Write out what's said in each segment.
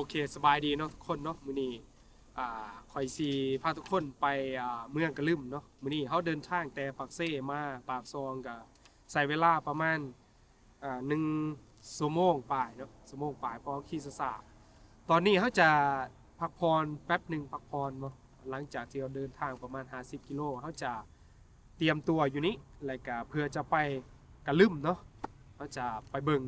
ໂອເຄ ສະບາຍດີເນາະທຸກຄົນເນາະ. ມື້ນີ້ ອ່າ ຂ້ອຍຊິພາທຸກຄົນໄປ ອ່າ ເມືອງກະລຶມເນາະ. ມື້ນີ້ເຮົາເດີນທາງແຕ່ປາກເຊມາປາກຊ່ອງ ກະໃຊ້ເວລາປະມານ ອ່າ ໜຶ່ງຊົ່ວໂມງປາຍເນາະ, ຊົ່ວໂມງປາຍ ເພາະເຮົາຂີ່ຊ້າໆ. ຕອນນີ້ເຮົາຈະພັກຜ່ອນແປັບໜຶ່ງ, ພັກຜ່ອນເນາະ ຫຼັງຈາກທີ່ເຮົາເດີນທາງປະມານຫ້າສິບກິໂລ, ເຮົາຈະຕຽມຕົວຢູ່ນີ້ ແລ້ວກະເພື່ອຈະໄປກະລຶມເນາະ. ເຮົາຈະໄປເບິ່ງ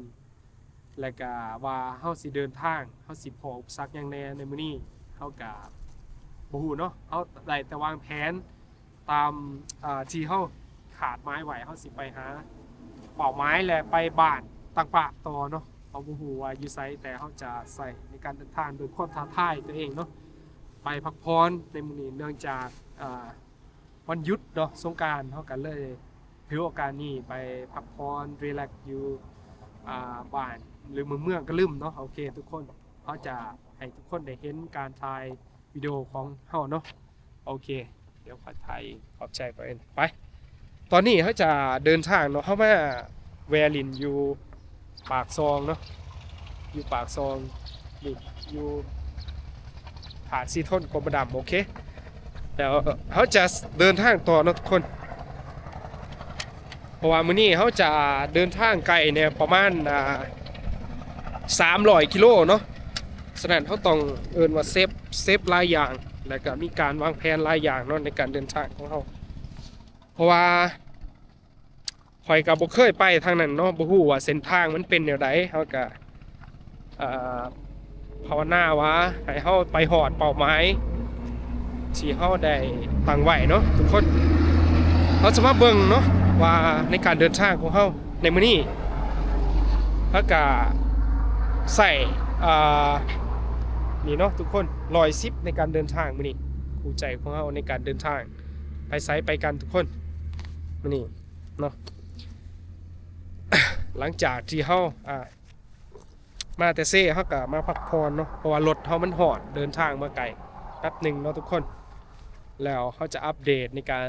ແລ້ວກະວ່າເຮົາຊິເດີນທາງ ເຮົາຊິພໍ້ອຸປະສັກຫຍັງແດ່ໃນມື້ນີ້ ເຮົາກະບໍ່ຮູ້ເນາະ. ເຮົາໄດ້ແຕ່ວາງແຜນຕາມ ອ່າ ທີ່ເຮົາຄາດໝາຍໄວ້, ເຮົາຊິໄປຫາເປົ້າໝາຍ ແລະ ໄປບ້ານຕ່າງປະຕໍ່ເນາະ. ເຮົາບໍ່ຮູ້ວ່າຢູ່ໃສ ແຕ່ເຮົາຈະໃຊ້ໃນການເດີນທາງດ້ວຍຄວາມທ້າທາຍຕົວເອງເນາະ, ໄປພັກຜ່ອນໃນມື້ນີ້ ເນື່ອງຈາກ ອ່າ ວັນຢຸດເນາະ ສົງການ, ເຮົາກະເລີຍຖືໂອກາດນີ້ໄປພັກຜ່ອນ relax ຢູ່ ອ່າ ບ້ານ ຫຼື ເມືອງກະລຶມເນາະ. ໂອເຄທຸກຄົນ, ເຮົາຈະໃຫ້ທຸກຄົນໄດ້ເຫັນການຖ່າຍວິດີໂອຂອງເຮົາເນາະ. ໂອເຄ ດຽວຂ້ອຍຖ່າຍເອງ, ຂອບໃຈປະເອັນ. ໄປ ຕອນນີ້ເຮົາຈະເດີນທາງເນາະ, ເຮົາມາແວ່ຫຼິ້ນຢູ່ປາກຊ່ອງເນາະ, ຢູ່ປາກຊ່ອງ ຢູ່ ຢູ່ຫາດສີທົນ ກົມມະດຳ. ໂອເຄ ແລ້ວເຮົາຈະເດີນທາງຕໍ່ເນາະທຸກຄົນ, ເພາະວ່າມື້ນີ້ເຮົາຈະເດີນທາງໄກແດ່ ປະມານ ອ່າ ສາມຮ້ອຍກິໂລເນາະ. ສະນັ້ນເຮົາຕ້ອງເອີ້ນວ່າເຊບ ເຊບຫຼາຍຢ່າງ ແລ້ວກະມີການວາງແຜນຫຼາຍຢ່າງເນາະ ໃນການເດີນທາງຂອງເຮົາ, ເພາະວ່າ ຂ້ອຍກໍບໍ່ເຄີຍໄປທາງນັ້ນເນາະ, ບໍ່ຮູ້ວ່າເສັ້ນທາງມັນເປັນແນວໃດ. ເຮົາກໍ ເອີ ພາວະນາວ່າໃຫ້ເຮົາໄປຮອດເປົ້າໝາຍທີ່ເຮົາໄດ້ຕັ້ງໄວ້ເນາະທຸກຄົນ. ເຮົາຈະມາເບິ່ງເນາະວ່າໃນການເດີນທາງຂອງເຮົາໃນມື້ນີ້ ເຮົາກໍໃຊ້ ເອີ ນີ້ເນາະທຸກຄົນ, ຮ້ອຍສິບໃນການເດີນທາງມື້ນີ້, ຄູ່ໃຈຂອງເຮົາໃນການເດີນທາງ ໄປໃສໄປກັນທຸກຄົນ ມື້ນີ້ເນາະ. ຫຼັງຈາກທີ່ເຮົາ ອ່າ ມາແຕ່ເຊ ເຮົາກໍມາພັກຜ່ອນເນາະ, ເພາະວ່າລົດເຮົາມັນຮ້ອນ, ເດີນທາງມາໄກແປັບໜຶ່ງເນາະທຸກຄົນ. ແລ້ວເຮົາຈະອັບເດດໃນການ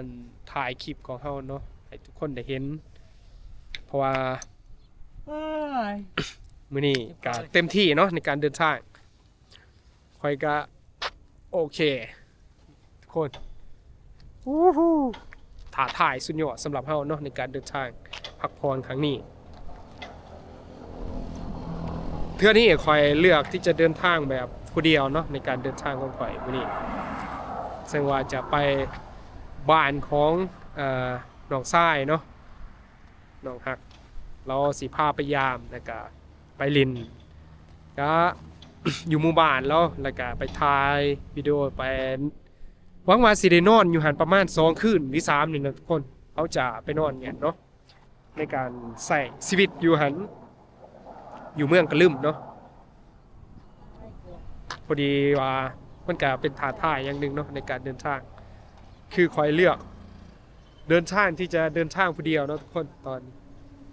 ຖ່າຍຄລິບຂອງເຮົາເນາະ ໃຫ້ທຸກຄົນໄດ້ເຫັນ, ເພາະວ່າ ເອີຍ ມື້ນີ້ກໍເຕັມທີ່ເນາະໃນການເດີນທາງ. ຂ້ອຍກະໂອເຄທຸກຄົນ. ອູ້ຫູ ທ້າທາຍສຸດຍອດສຳລັບເຮົາເນາະ ໃນການເດີນທາງພັກຜ່ອນຄັ້ງນີ້. ເທື່ອນີ້ຂ້ອຍເລືອກທີ່ຈະເດີນທາງແບບຜູ້ດຽວເນາະ ໃນການເດີນທາງຂອງຂ້ອຍມື້ນີ້, ເຊິ່ງວ່າຈະໄປບ້ານຂອງ ເອີ ນ້ອງຊາຍເນາະ. ນ້ອງຮັກ ລາວຊິພາໄປຢາມ ແລ້ວກະໄປຫຼິ້ນ ກະຢູ່ໝູ່ບ້ານລາວ ແລ້ວກະໄປຖ່າຍວິດີໂອໄປ. ຫວັງວ່າຊິໄດ້ນອນຢູ່ຫັ້ນປະມານສອງຄືນ ຫຼື ສາມນີ້ນະທຸກຄົນ. ເຮົາຈະໄປນອນຢູ່ຫັ້ນເນາະ ໃນການໃຊ້ຊີວິດຢູ່ຫັ້ນ ຢູ່ເມືອງກະລຶມເນາະ. ພໍດີວ່າມັນກະເປັນທ້າທາຍຢ່າງໜຶ່ງເນາະ ໃນການເດີນທາງ, ຄືຂ້ອຍເລືອກ ເດີນທາງທີ່ຈະເດີນທາງຜູ້ດຽວເນາະທຸກຄົນ. ຕອນ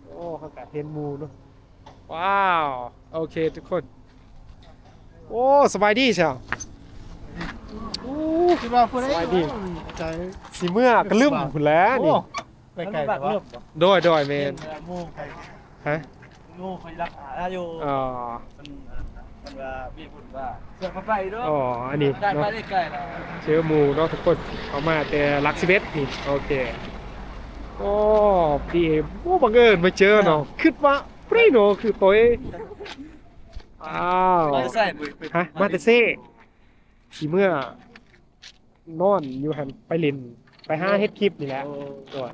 ໂອ້ ເຮົາກະເຫັນໝູ່ເນາະ. ວ້າວ ໂອເຄທຸກຄົນ. ໂອ້ ສະບາຍດີຊາວ. ໂອ້ ຄິດວ່າຜູ້ໃດ ສະບາຍດີ. ໃຈ ຊິເມືອກະລຶມພຸ້ນແຫຼະນີ້. ໂອ້ ໄປໄກແທ້ວະ. ໂດຍ ໂດຍ ແມ່ນ. ເຫັນໝູ່ໄປ ຮະ? ໂອ້ ຂ້ອຍລັກຫາຢູ່. ອໍ ມັນ ມັນວ່າມີບຸນວ່າເຊື່ອມາໄປເນາະ. ອໍ ອັນນີ້ເນາະ ໄດ້ໄປໄດ້ໄກແລ້ວ ເຈີໝູ່ເນາະທຸກຄົນ. ເຮົາມາແຕ່ຫຼັກສິບເອັດນີ້. ໂອເຄ. ໂອ້ ດີ. ໂອ້ ບັງເອີນມາເຈີເນາະ. ຄິດວ່າຜູ້ໃດເນາະ ຄືໂຕຍ. ອ້າວ ມາແຕ່ໃສ? ຮະ? ມາແຕ່ເຊ. ຊິເມືອນອນຢູ່ຫັ້ນ ໄປຫຼິ້ນ ໄປຫາເຮັດຄລິບນີ້ແຫຼະ. ໂອ້ ໂດຍ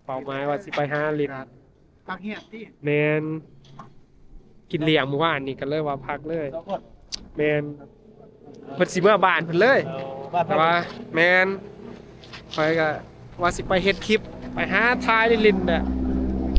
ເປົ້າໝາຍວ່າຊິໄປຫາຫຼິ້ນ ພັກຮຽນຕິ? ແມ່ນ ກິນລ້ຽງມື້ວານນີ້ກໍເລີຍວ່າພັກເລີຍ. ສອງຄົນ? ແມ່ນ ເພິ່ນຊິເມືອບ້ານເພິ່ນເລີຍ. ໂອ້ ບ້ານ ແຕ່ວ່າ ແມ່ນ ຂ້ອຍກໍວ່າຊິໄປເຮັດຄລິບ ໄປຫາຖ່າຍຫຼິ້ນໆນະ.